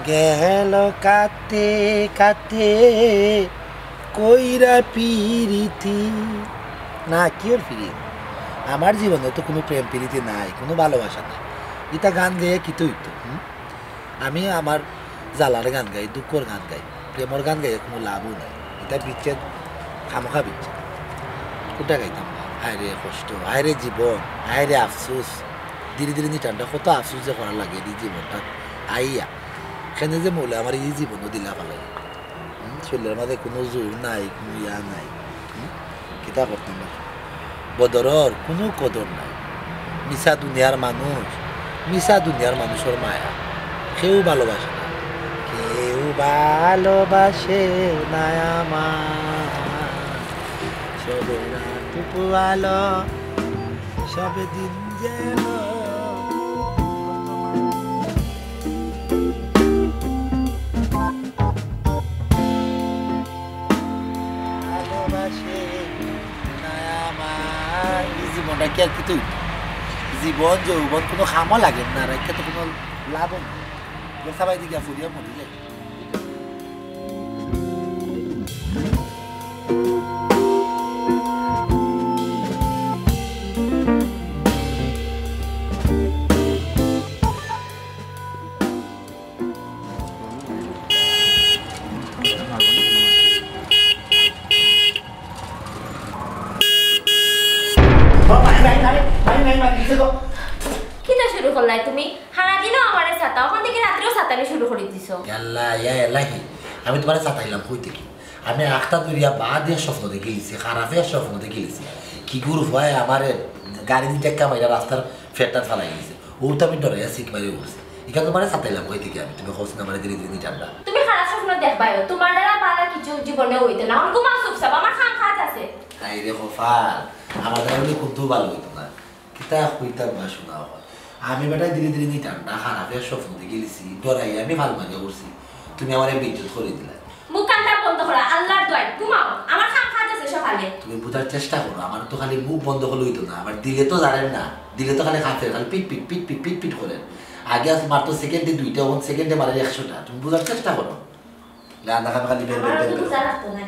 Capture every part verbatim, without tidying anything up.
গেল কাতে কাতে কইরা পিরিতি। না, কিওর পিরিতি? আমার জীবনে তো কুনু প্রেম পিরিতি নাই, কুনু ভালোবাসা নাই। ইতা গান গাইয়া কিতা অইতো, হুম? আমি আমার জ্বালার গান গাই, দুঃখর গান গাই, প্রেমর গান গাইয়া কুনু লাভও নাই। ইতা বিচ্ছেদ খামোখা বিচ্ছেদ। কুনটা গাইতাম বা? হায় রে কষ্ট, হায় রে জীবন, হায় রে আফসোস। ধীরে ধীরে নিটানটা কত আফসোস যে করা লাগে, এই জীবনটা আইয়া। কেনে যে মৌলা আমার এই জীবনও দিলা ফালাই। হুম, শরীরের মাঝে কুনু জোর নাই, কুনু ইয়া নাই। হুম, কিতা করতাম বা? বদরর কুনু কদর নাই। মিছা দুনিয়ার মানুষ, মিছা দুনিয়ার মানুষর মায়া। কেউ ভালোবাসে না, কেউ ভালোবাসে না আমার। সবে রাত পোয়ালো, সবে দিন যেন। ভালোবাসে না আমার। এই জীবনটা কি আর কিতা অইতো? জীবন যৌবন কুনু কামও লাগে না, রাখিয়া তো কুনু লাভও নাই। গোসাবাই দিকে ফুরিয়া মরি যায়। কিতা শুরু করলায় তুমি? সারাদিনও আমারে সাতাও, অখন থাকি রাত্রেও সাতানি শুরু করি দিছো। ইয়াল্লা, ইয়া এলাহি, আমি তুমারে সাতাইলাম কই থাকি? আমি আখতা দরিয়া বাদ দিয়া স্বপ্ন দেখিলিছি, খারাপে স্বপ্ন দেখিলিছি। কি গুরু ভাই আমারে গাড়ি দি টেক্কা মাইরা রাস্তার ফেটটাত ফালাই দিছে। ও তো আমি ডরাইয়া সিক মারি উঠছি। ইখান তুমারে সাতাইলাম কই থাকি আমি? তুমি কইছি না আমারে ধীরে ধীরে নিটানটা। তুমি খারাপ স্বপ্ন দেখবায়ও, তুমার দ্বারা ভালা কিছু জীবনে অইতো না। অখন ঘুমাও চুপচাপ, আমার কাম কাজ আছে। হায় রে কপাল, আমার দ্বারা অইলে কুন্তা ভালা অইতো না। কিতা কইতাম বা শোনা অখন। আমি বেটা ধীরে ধীরে নিটানটা খারাপে স্বপ্ন দেখিলিছি, ডরাইয়া আমি ফাল মারিয়া উঠছি। তুমি আমারে বেইজ্জত করি দিলায়। মুখ কানটা বন্ধ করো, আল্লার দোয়াই, ঘুমাও। আমার কাম কাজ আছে সকালে। তুমি বুঝার চেষ্টা করো, আমার তো খালি মুখ বন্ধ করলে অইতো না, আমার দিলে তো জানেন না, দিলে তো খালি কাঁপের, খালি পিট পিট পিট পিট পিট পিট করের। আগে আজ মারতো সেকেন্ডে দুইটা, অখন সেকেন্ডে মারের একশোটা। তুমি বুঝার চেষ্টা করো। গান দেখাবে খালি বের বের বের তুমি বের। বুঝা লাগতো না।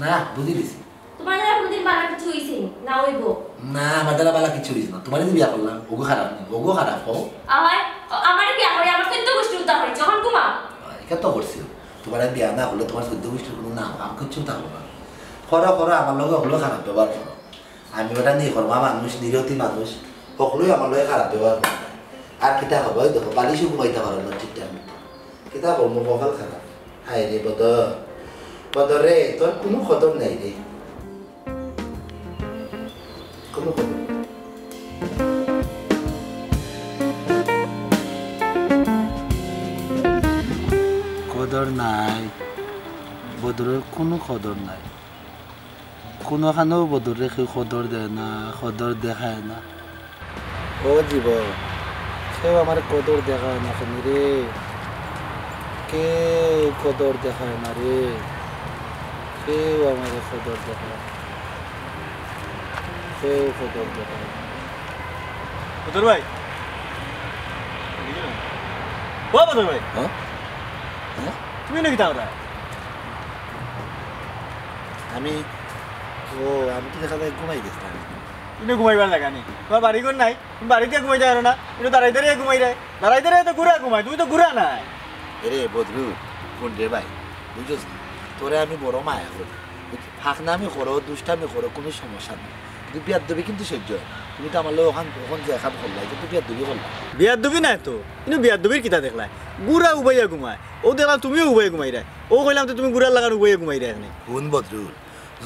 না, বুঝি গেছি। তুমার দ্বারা কুনুদিন ভালা কিছু অইছে নি? না অইবো। না, আমার দ্বারা ভালা কিছু অইছে না। তুমারে যে বিয়া করলাম, ওগো খারাপ নি, ওগো খারাপ, কও। আয়, আমারে বিয়া করি আমার চৌদ্দ গুষ্টি উদ্ধার অইছে, অখন ঘুমাও। ইখান তো করছি। তুমারে বিয়া না করলে তুমার চৌদ্দ গুষ্টির কুনু নাম, আমি কিচ্ছু উদ্ধার করবো না। করো, করো, আমার লগে হকলে খারাপ ব্যবহার করো। আমি বেটা নিকর্মা মানুষ, নিরতি মানুষ, হকলেউ আমার লগে খারাপ ব্যবহার করো। আর কিতা করবো, ওই দেখো, বালিশও ঘুমাইতা পারো না ঠিকঠাক মতো। কিতা করমু, কপাল খারাপ। হায় রে বদর, বদর রে, তোর কুনু কদর নাই রে, কুনু কদর নাই। কদর নাই, বদরর কুনু কদর নাই। কুনুখানোউ বদররে কেউ কদর দেয় না, কদর দেখায় না। ও জীবন, কেউ আমারে কদর দেখায় না কেনে রে? কেউ কদর দেখায় না রে, কেউ আমারে কদর দেখায় না, কেউ কদর দেখায় না। বদর ভাই, ও বদর ভাই, হ্যাঁ? হ্যাঁ? তুমি নাকি দাওরা? আমি, ও, আমি তো দেখা যায় ঘুমাই গেছিলাম। তুমি ঘুমাইবার লাগা নি? তুমার বাড়ি ঘর নাই? তুমি বাড়িত ঘুমাইতায় পারো না? তুমি দাঁড়াই দাঁড়াই ঘুমাইরায়। দাঁড়াই দাঁড়াই তো গুড়া ঘুমায়, তুমি তো গুড়া নায়। এরে বদরুল, হুন রে ভাই, বুঝছস নি? তোরে আমি বড় মায়া করি। ফাঁকনামি করো, দুষ্টামি করো, কুনু সমস্যা নাই। কিন্তু বেয়াদ্দবি কিন্তু সইজ্য অয় না। তুমি তো আমার লগে অখান, অখান যে কাম করলায়, ইটা তো বেয়াদ্দবি করলায়। বেয়াদ্দবি নায় তো, ইনো বেয়াদ্দবির কিতা দেখলায়? গুড়া উবাইয়া ঘুমায়। অউ দেখলাম তুমিও উবাইয়া ঘুমাইরায়। অউ কইলাম তো তুমি গুড়ার লাখান উবাইয়া ঘুমাইরায় এখানে। হুন বদরুল,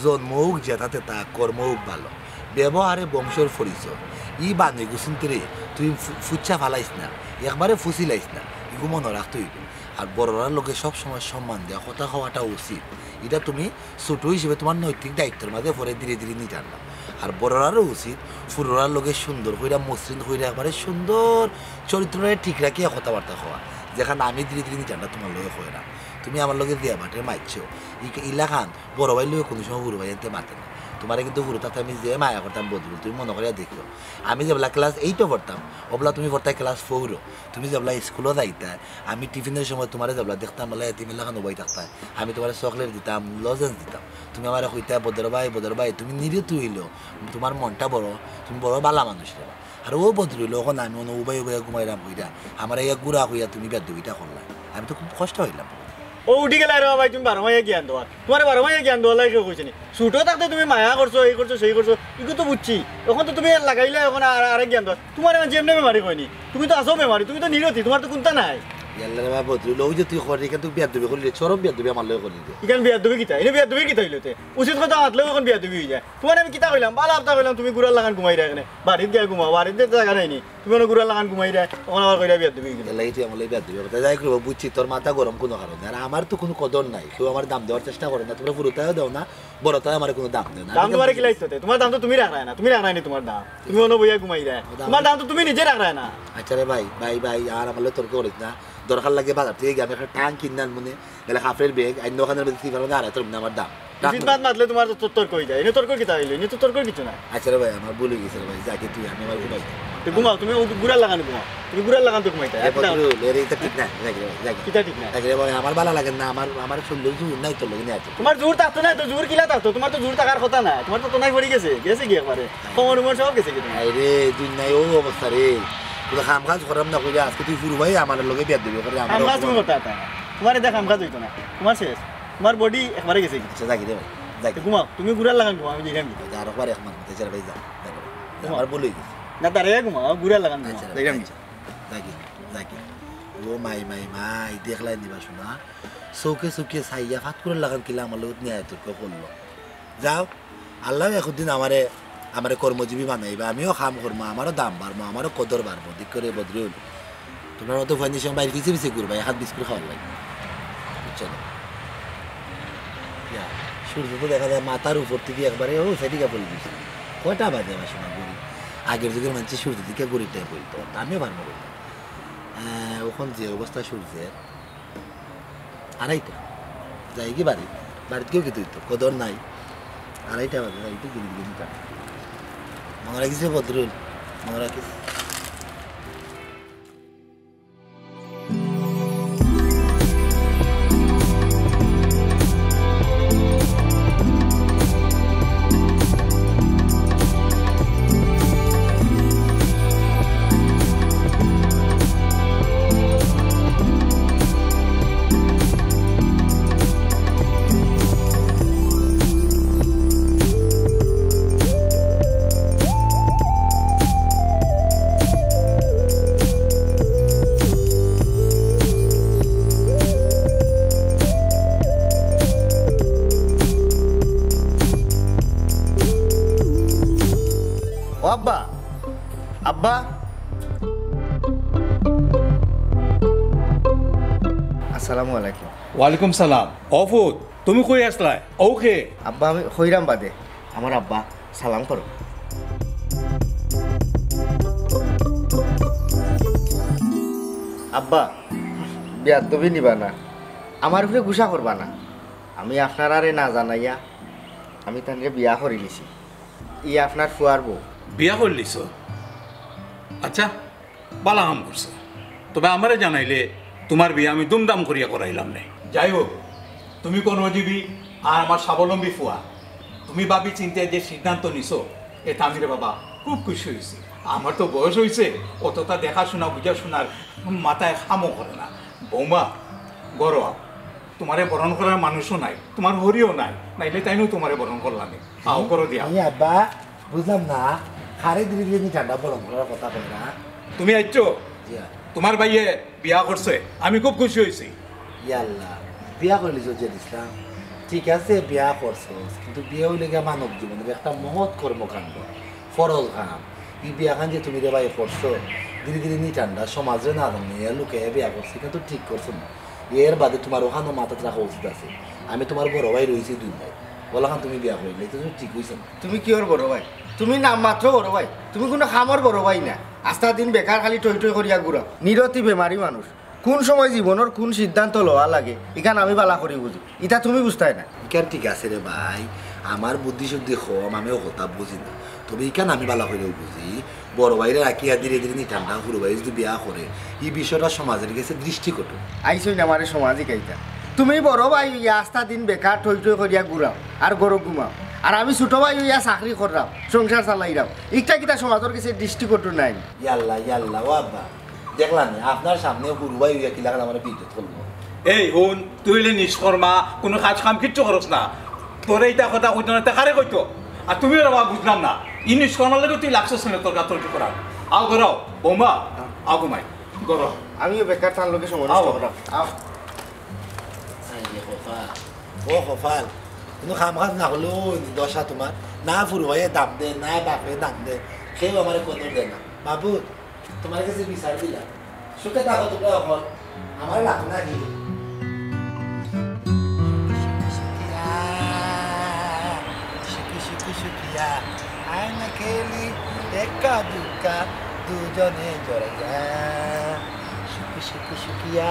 জন্ম অউক যেতা তেতা, কর্ম অউক ভালা, ব্যবহারে বংশর পরিচয়। ই বাণী গুছুনতরে তুই ফু-, ফুচ্ছা ফালাইস না, একবারে ফুছিলাইস না, ইগু মনো রাখতে অইবো। আর বড়রার লগে সব সময় সম্মান দিয়া কথা কওয়াটা উচিত। ইটা তুমি ছোট হিসেবে তুমার নৈতিক দায়িত্বর মাঝে পড়ে ধীরে ধীরে নিতাম না। আর বড়রারও উচিত ফুররার লগে সুন্দর কইরা, মসৃণ কইরা, একবারে সুন্দর চরিত্রটারে ঠিক রাখিয়া কথাবার্তা কওয়া, যেখান আমি ধীরে ধীরে নিতাম না তুমার লগে কইরাম। তুমি আমার লগে দিয়া বাটে মারছো, ই-, ইলাখান বড় ভাইর লগে কুনু সময় বুড়ো ভাইয়াইন্তে মাতে না। তুমারে কিন্তু হুরু থাকতে আমি যে মায়া করতাম বদরুল, তুমি মনো করিয়া দেখিও। আমি যেবলা ক্লাস এইটো পড়তাম, অবলা তুমি পড়তায় ক্লাস ফোরো। তুমি যেবলা স্কুলো যাইতায়, আমি টিফিনর সময় তুমারে যেবলা দেখতাম, বলে এতিমের লাখান উবাই থাকতায়, আমি তুমারে চকলেট দিতাম, লজেন্স দিতাম। তুমি আমারে কইতায়, "বদর ভাই, বদর ভাই, তুমি নিরতি অইলেও তুমার মনটা বড়, তুমি বড় বালা মানুষ রে বা।" আর ও বদরুল, অখন আমি অনো উবাই উবাই ঘুমাইরাম কইরা, আমারে এক গুড়া কইয়া তুমি বেয়াদবিটা করলায়, আমি তো খুব কষ্ট অইলাম। ও উঠি গেলায় রে বা ভাই, তুমি বারো মাইয়া জ্ঞান দেওয়ার, তুমারে বারো মাইয়া জ্ঞান দেওয়ার লাগি কেউ কইছে নি? ছোট থাকতে তুমি মায়া করছো, এই করছো, সেই করছো, ইগু তো বুঝছি। অখন তো তুমি লাগাইলায়, অখন আর, আরেক জ্ঞান দেওয়ার। তুমারে মানষে এমনে বেমারি কয় নি, তুমি তো আছো বেমারি, তুমি তো নিরতি, তুমার তো কুন্তা নাই। ইয়াল্লা রে বা বদরুল, অউ যে তুই করি, ইখান তুই বেয়াদবি করলি, চরম বেয়াদবি আমার লগে করলি রে। ইখান বেয়াদবি কিতা? ইনো বেয়াদবি কিতা অইলো তে? উচিত কথা মাতলেও অখন বেয়াদবি অইযায়। তুমারে আমি কিতা কইলাম? বালা কথা কইলাম, তুমি গুড়ার লাখান ঘুমাইরায় কেনে? বাড়িত গিয়া ঘুমাও, বাড়িত যাইতে জাগা নাই নি? তুমি অনো গুড়ার লাখান ঘুমাইরায়, অখন আবার কইরায় বেয়াদবি অইগেলো। এর লাগি তুই আমার লগে বেয়াদবি করতে। যাই করি বা, বুঝছি তোর মাথা গরম কুনু কারণে। আর আমার তো কুনু কদর নাই, কেউ আমার দাম দেওয়ার চেষ্টা করে না। তুমরা হুরুতায়ও দেও না, বড়তায় আমারে কুনু দাম দেও না। দাম তুমারে কিলা দিতো তে? তুমার দাম তো তুমি রাখরায় না, তুমি রাখরায় নি তুমার দাম। তুমি অনো বইয়া ঘুমাইরায়। দাম তুমার দাম তো তুমি নিজে রাখরায় না। আচ্ছা রে ভাই, ভাই, ভাই, আর আমার লগে তর্ক করিস না। দরকার লাগে বাজার থাকি গিয়া আমি একটা টাং কিনিয়া আনমুনে, নাইলে কাপড়র ব্যাগ, আর অখানর মধ্যে তুই পারবে না, আর তোর আমার দাম। উচিত মাত মাতলে তুমার তো তর্ক অইযায়। ইনো তর্ক কিতা অইলো? ইনো তো তর্ক কিচ্ছু নাই। আচ্ছা রে ভাই, আমার ভুল অইগেছে রে ভাই, যাই তুই, আমি আবার ঘুমাই। তে ঘুমাও, তুমি গুড়ার লাখান ঘুমাও। তুমি গুড়ার লাখান তো ঘুমাইতায়। এ বদরুল, এরে ইতা ঠিক না, যাই রে ভাই, যাই। কিতা ঠিক না? যাই রে ভাই, আমার বালা লাগে না, আমার, আমার শরীলো জোর নাই তোর লগে নিয়া আছে। তুমার জোর থাকতো না, তো জোর কিলা থাকতো? তুমার তো জোর থাকার কথা না, তুমার তো তনাই পড়ি গেছে, গেছে গি একবারে। কোমর উমর সব গেছে গি তুমার? আরে, দুনিয়ায় অউ অবস্থা রে। তুই কাম কাজ করাম না কইরা, আজকে তুই হুরু ভাই আমার লগে বেয়াদবি করে, আমার কাম কাজ অপমান। তুমি করতায় না। তুমারে দিয়া কাম কাজ অইতো না। তুমার শেষ। তুমার বডি একবারে গেছে গি। আচ্ছা, যাই রে ভাই, যাই। তে ঘুমাও, তুমি গুড়ার লাখান ঘুমাও, আমি যাইরাম গি। যা, আর একবার এক মাস, আচ্ছা রে ভাই, যা, যা রে ভাই। ঘুমাও। আমার ভুল অইগেছে। না, দাঁড়াইয়া ঘুমাও, গুড়ার লাখান ঘুমাও, আচ্ছা রে ভাই, যাইরাম গি। আচ্ছা। যাই গি, যাই গি। ও মাই, মাই, মাই, দেখলায় নি বা শোনা? চউখে চউখে চাইয়া ফাতকুড়র লাখান কিলা আমার লগে ন্যায় তর্ক করলো। যাও, আল্লায় একদিন আমারে, আমারে কর্মজীবী বানাইবা, আমিও কাম করমু, আমারও দাম বাড়মু, আমারও কদর বাড়মু। দেখ রে বদরুল, তুমরার মতো ফুয়াইন্তর সঙ্গে বাইর পিছে পিছে ঘুরবা, এক আত বিস্কুট খাওয়ার লাগি। বুঝছো নি? ইয়া, সূর্য তো দেখা যায় মাথার উপর থাকি একবারে অউ সাইডে গিয়া পড়ি গেছে। কয়টা বাজে আমার শোনা ঘড়ি? আগের যুগর মানষে সূর্যর দিকে ঘড়িটা বলতো, আমিও পারবো বলতে। হ্যাঁ, অখন যে অবস্থা সূর্যর, আড়াইটা। যাই গি বাড়ি, বাড়িত গিয়াও কিতা অইতো, কদর নাই। আড়াইটা বাজে, যাই গি গিরি গিরি কাম। মনো রাখিস রে বদরুল, মনো রাখিস। ও আব্বা, আব্বা। আসসালামু আলাইকুম। ওয়ালাইকুম সালাম। ও ফুত, তুমি কই আছলায়? অউ কে? আব্বা, আমি কইরাম বাদে। আমার আব্বা, সালাম করো। আব্বা, বেয়াদবি নিবা না, আমার উপরে গুসা করবা না। আমি আপনারারে না জানাইয়া আমি তানরে বিয়া করিলিছি। ই আপনার ফুয়ার বউ। বিয়া করিলিছো? আচ্ছা, বালা কাম করছো। তবে আমারে জানাইলে তুমার বিয়া আমি ধুমধাম করিয়া করাইলাম নে। যাই হোক, তুমি কর্মজীবী আর আমার স্বাবলম্বী ফুয়া, তুমি ভাবি চিন্তে যে সিদ্ধান্ত নিছো, এতে আমি রে বাবা খুব খুশি অইছি। আমার তো বয়স অইছে, অততা দেখাশুনা বুঝাশুনার মাথায় কামও করে না। বৌমা, ঘরো আও, তুমারে বরণ করার মানুষও নাই, তুমার হরিও নাই, নাইলে তাইনও তুমারে বরণ করলা নে। আও, ঘরো দিয়া। এই আব্বা, বুঝলাম না, কারে ধীরে ধীরে নি ঠান্ডা বরণ করার কথা কইরা। তুমি আইছো? জি হ্যাঁ। তুমার ভাইয়ে বিয়া করছে, আমি খুব খুশি অইছি। ইয়াল্লা, বিয়া করিলিছস যে ইসলাম, ঠিক আছে, বিয়া করছস, কিন্তু বিয়া অইলে গিয়া মানব জীবনের একটা মহৎ কর্মকাণ্ড, ফরজ কাম। ই বিয়াখান যে তুমি রে ভাই করছো, ধীরে ধীরে নি ঠান্ডা, সমাজে না জানে, এ লোকে এ বিয়া করছে, কিন্তু ঠিক করছো না। এর বাদে তুমার অখানও মাথাত রাখা উচিত আছে। আমি তুমার বড় ভাই রইছি দুই ভাই, অলাখান তুমি বিয়া করিলে, ইতা তুমি ঠিক অইছে না। তুমি কিওর বড় ভাই? তুমি নাম মাত্র বড় ভাই, তুমি কুনু কামর বড় ভাই না। আস্তা দিন বেকার খালি টই টই করিয়া ঘুরাও, নিরতি বেমারি মানুষ। কুন সময় জীবনর কুন সিদ্ধান্ত লওয়া লাগে, ইখান আমি বালা করি বুঝি, ইতা তুমি বুঝতায় না। ইখান ঠিক আছে রে ভাই, আমার বুদ্ধি শুদ্ধি কম, আমি অউ কথা বুঝি না। তবে ইখান আমি ভালা করিউ বুঝি, বড় ভাইরে রাখিয়া ধীরে ধীরে নিটানটা হুরু ভাই যদি বিয়া করে, ই বিষয়টা সমাজর গেছে দৃষ্টিকটু। আইছইন আমারে সমাজ হিকাইতা। তুমি বড় ভাই অইয়া আস্তা দিন বেকার টই টই করিয়া ঘুরাও আর ঘরো ঘুমাও, আর আমি ছোট ভাই অইয়া চাকরি কররাম, সংসার চালাইরাম, ইটা কিতা সমাজর গেছে দৃষ্টিকটু নায়? ইয়াল্লা, ইয়াল্লা, ও আব্বা, দেখলা নি, আপনার সামনে হুরু ভাই অইয়া কিলাখান আমারে বেইজ্জত করলো। এই হুন, তুই অইলে নিষ্কর্মা, কুনু কাজ কাম কিচ্ছু করস না। তোরে ইতা কথা কইতো না, তে কারে কইতো? আর তুমিও রে বাবা বুঝলাম না, ই নিষ্কর্মার লগে তুই লাগছস কেনে তর্কাতর্কি করার? আও ঘরো, বৌমা, আও ঘুমাই, ঘরো। আমিও বেকার তার লগে সময় নষ্ট আও। করলাম। আও। আরে কপাল, ও কপাল, কুনু কাম কাজ না করলেও অউ দশা তুমার। না হুরু ভাইয়ে দাম দে, না বাপে দাম দে, কেউ আমারে কদর দে না। বাবু, তুমার গেছে বিচার দিলাম। সুখে থাকো তুমরা অখন। আমার লাভ নাই। সুখী সুখী সুখিয়া, আয় না খেলি একা দুকা দুজনে জড়াইয়া। সুখী সুখী সুখিয়া।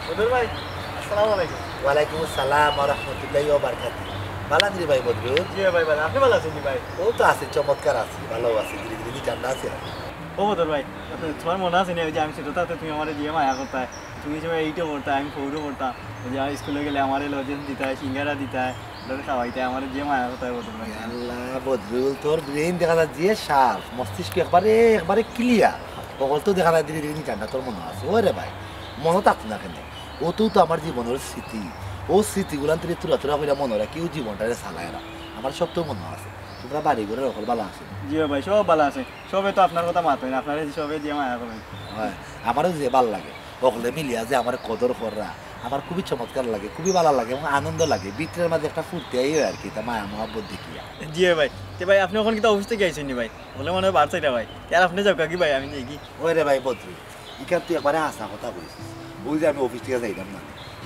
বদর ভাই, আসসালামু আলাইকুম। ওয়ালাইকুম আসসালাম ওয়া রাহমাতুল্লাহি ওয়া বারাকাতুহু। ভালা আছইন নি ভাই বদরুল? জি ভাই, ভালা। আপনি ভালা আছইন নি ভাই? অউ তো আছি, চমৎকার আছি, ভালা আছি, ধীরে ধীরে নিটানটা আছি আর কি। ও বদর ভাই, তুমার মনো আছে নি, অউ যে আমি ছোট থাকতে তুমি আমারে যে মায়া করতায়, তুমি যে এইটো করতায়, আমি ফৌরো করতাম, অউ যে আমি স্কুলো গেলে আমারে লজেন্স দিতায়, সিঙ্গারা দিতায়, ওরে খাওয়াইতায়, আমারে যে মায়া করতায় বদর ভাই। আল্লাহ বদরুল, তোর ব্রেইন দেখা যায় যে শার্প, মস্তিষ্ক একবারে, একবারে ক্লিয়ার। অকল তো দেখা যায় ধীরে ধীরে নিটানটা তোর মনো আছে। ওরে ভাই, মনো থাকতো না কেনে? অউ তো, তো আমার জীবনর স্মৃতি। অউ স্মৃতিগুলান তুই থুড়া থুড়া করিয়া মনো রাখিয়া জীবনটারে চালায় রাখ। আমার সব তো মনো আছে। তুমরা বাড়ি ঘরর অকল ভালা আছে? জি ভাই, সব ভালা আছে। সবে তো আপনার কথা মাতইন, আপনারে সবে দিয়া মায়া করইন। অয়, আমারও যে ভালা লাগে, অকলে মিলিয়া যে আমারে কদর কররা, আমার খুবই চমৎকার লাগে, খুবই ভালা লাগে এবং আনন্দ লাগে। ভিতরর মাঝে একটা ফুর্তি আইও আর কি, ইতা মায়া মহব্বত দেখিয়া। জি ভাই, তে ভাই আপনি অখন কিতা অফিস থাকি আইছইন নি ভাই? অইলে মনে অয় বার চাইরা ভাই। তে আর আপনি যাউক্কা গি ভাই, আমি যাইগি। ওই রে ভাই বদরুল, ইখান তুই একবারে হাছা কথা কইছস। অউ যে আমি অফিস থাকি যাইরাম না,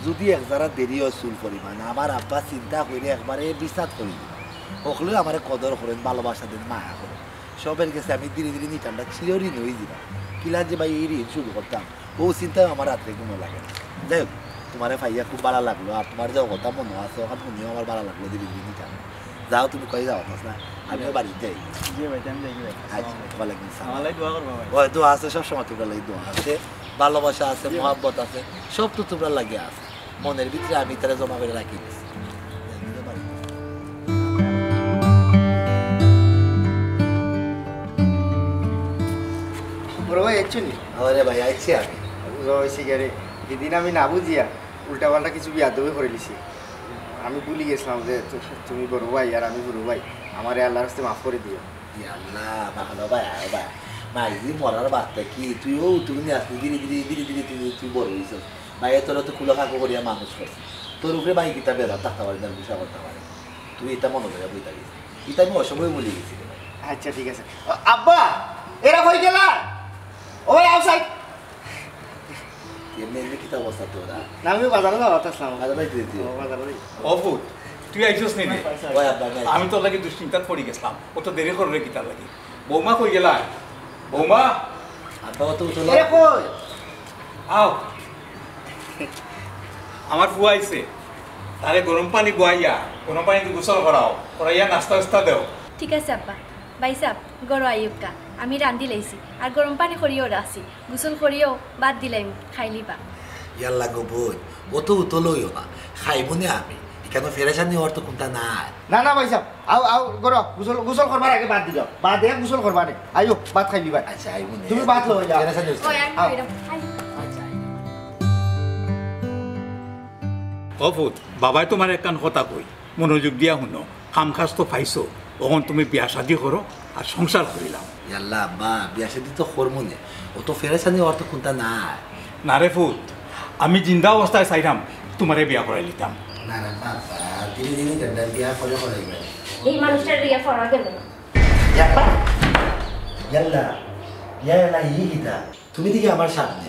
যুদি এক জারা দেরি অয় চুল পরিমাণ, আমার আব্বা চিন্তা করিয়া একবারে বিছাত করি দিবা। অকলেউ আমারে কদর করইন, ভালোবাসা দেইন, মায়া করইন। সবের গেছে আমি ধীরে ধীরে নিটানটা চিরঋণী অইযিবা। কিলা যে ভাই ই ঋণ শোধ করতাম, অউ চিন্তায়ও আমার রাত্রে ঘুমও লাগে না। যাই হউক, তুমারে পাইয়া খুব ভালা লাগলো, আর তুমার যে কথা মনো আছে, অখান হুনিয়াও আমার ভালা লাগলো, ধীরে ধীরে নিটান। যাও, তুমি কই যাও, বুঝ না? আমিও বাড়িত যাই। জি ভাই, আমি যাই ভাই। আচ্ছা, ওয়ালাইকুম আসসালাম। আমার লাগি দোয়া করবা ভাই। ওই দোয়া আছে, সব সময় তুমরার লাগি দোয়া আছে, ভালোবাসা আছে, জি। মহব্বত আছে, সব তো তুমরার লাগি আছে। মনর ভিতরে আমি তারে জমা করি রাখি দিছি। বড় ভাই, আইছো নি? আরে ভাই, আইছি আমি। বুঝা অইছে গি রে, হিদিন আমি না বুঝিয়া উল্টাপাল্টা কিছু বেয়াদবি করিলিছি। আমি ভুলি গেছলাম যে তু-, তুমি বড় ভাই আর আমি হুরু ভাই, আমারে আল্লার ওয়াস্তে মাফ করি দিও। ইয়া আল্লাহ, ভালা ভাই, আয় ভাই। মাইজি মরার বাদ থাকি তুই অউ, তুই নি আসলি ধীরে ধীরে, ধীরে ধীরে তুই, তুই বড় অইছস। ভাইয়ে তোরে তো কুলো কাকো করিয়া মানুষ করছে। তোর উপরে ভাই কিতা বেজার থাকতা পারে না, গুসা করতা পারে। তুই ইতা মনো করিয়া বই থাকিস। ইতা আমি অসময়ে ভুলি গেছি রে ভাই। আচ্ছা, ঠিক আছে। আ-, আব্বা, এরা কই গেলা? ও ভাই, আউটসাইড। এমনে, এমনে কিতা অবস্থা তোরা? না, আমি বাজারো যাওয়াত আছলাম। বাজারো যাইতে দিতে? ও, বাজারো যাই। ও ফুত, তুই আইছস নি রে? ওই আব্বা, আমি আইছি। আমি তোর লাগি দুশ্চিন্তাত পড়ি গেছলাম। অত দেরি কররে কিতার লাগি? বৌমা কই গেলা? বৌমা? আব্বা, অত উতলা। এ কই? আও। আমার ফুয়া আইছে। তারে গরম পানি বওয়াইয়া, গরম পানিদি গোসল করাও। করাইয়া নাস্তা উস্তা দেও। ঠিক আছে আব্বা। ভাইসাব, ঘরো আইউক্কা। আমি রান্দিলাইছি। আর গরম পানি করিও রাখছি। গোসল করিও, ভাত দিলাইমু, খাইলিবা। ইয়াল্লা গো বইন, অত উতলা অইও না। খাইমুনে আমি। ইখানো ফেরেশানি অওয়ার তো কুন্তা নাই। না, না ভাইসাব, আও, আও, ঘরো, গোসল, গোসল করবার আগে ভাত দিলাও। বাদে গোসল করবানে। আইও, ভাত খাইলিবায়। আচ্ছা, আইমুনে। তুমি ভাত লও, যাও। ফেরেশানি অইছে। ওই, আমি আও। কইরাম, খাই। আচ্ছা, আইও। ও ফুত, বাবায় তুমারে একখান কথা কই, মনোযোগ দিয়া হুনো। কাম কাজ তো পাইছো, অখন তুমি বিয়া শাদি করো আর সংসার করিলাও। ইয়াল্লা আব্বা, বিয়া শাদি তো করমুনে, অত ফেরেশানি অওয়ার তো কুন্তা নাই। না রে ফুত, আমি জিন্দা অবস্থায় চাইরাম তুমারে বিয়া করাইলিতাম। না, না বাবা, ধীরে ধীরে গেন্ডা বিয়া করে করাইবা। এই মানুষটার বিয়া করা গেল না। ইয়াল্লা, ইয়াল্লা, ইয়াল্লা, ই কিতা? তুমি দেখি আমার সামনে,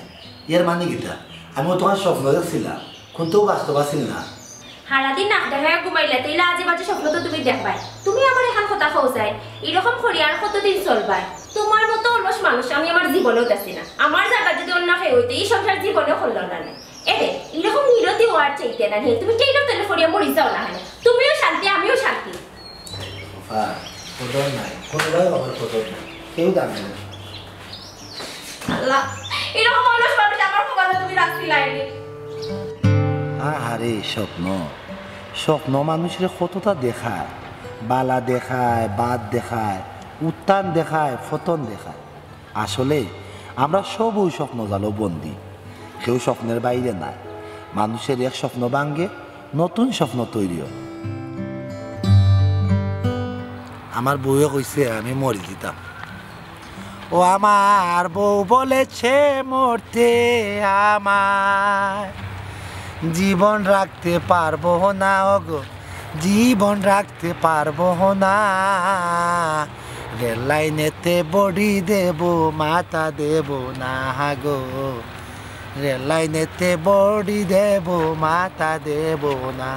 এর মানে কিতা? আমি অতখান স্বপ্ন দেখছিলাম, কুন্তাউ বাস্তব আছিল না। হারাদিন নাক দেখাইয়া ঘুমাইলে, তেইলে আজে বাজে স্বপ্ন তো তুমি দেখবায়। তুমি আবার এখান কথা কও চাই, এরকম করি আর কতদিন চলবায়? তুমার মতো অলস মানুষ আমি আমার জীবনেও দেখছি না। আমার জাগাত যদি অন্য কেউ অইতো, ই সংসার জীবনেও করলো না নে। এ দে, এরকম নিরতি ওয়ার চাইতে না রে, তুমি ট্রেইনর তলে পড়িয়া মরি যাও না হয়। তুমিও শান্তি, আমিও শান্তি। বাবা, কদর নাই, কদর নাই, বাবার কদর নাই, কেউ দাম নাই। আল্লাহ, এরকম অলস মানুষ আমার কপালে তুমি রাখছিলায় নি। আহারে স্বপ্ন, স্বপ্ন মানুষরে কততা দেখায়, বালা দেখায়, বাদ দেখায়, উত্থান দেখায়, পতন দেখায়। আসলে আমরা সবউ স্বপ্ন জালো বন্দী, কেউ স্বপ্নর বাইরে নায়। মানুষর এক স্বপ্ন ভাঙ্গে, নতুন স্বপ্ন তৈরি অয়। আমার বউয়ে কইছে আমি মরি যিতাম। ও আমার বউ বলেছে মরতে আমায় জীবন রাখতে পারবো না, ওগো জীবন রাখতে পারবো না। রেল লাইনেতে বডি দেব, মাথা দেব না গো, রেল লাইনেতে বডি দেব, মাথা দেব না।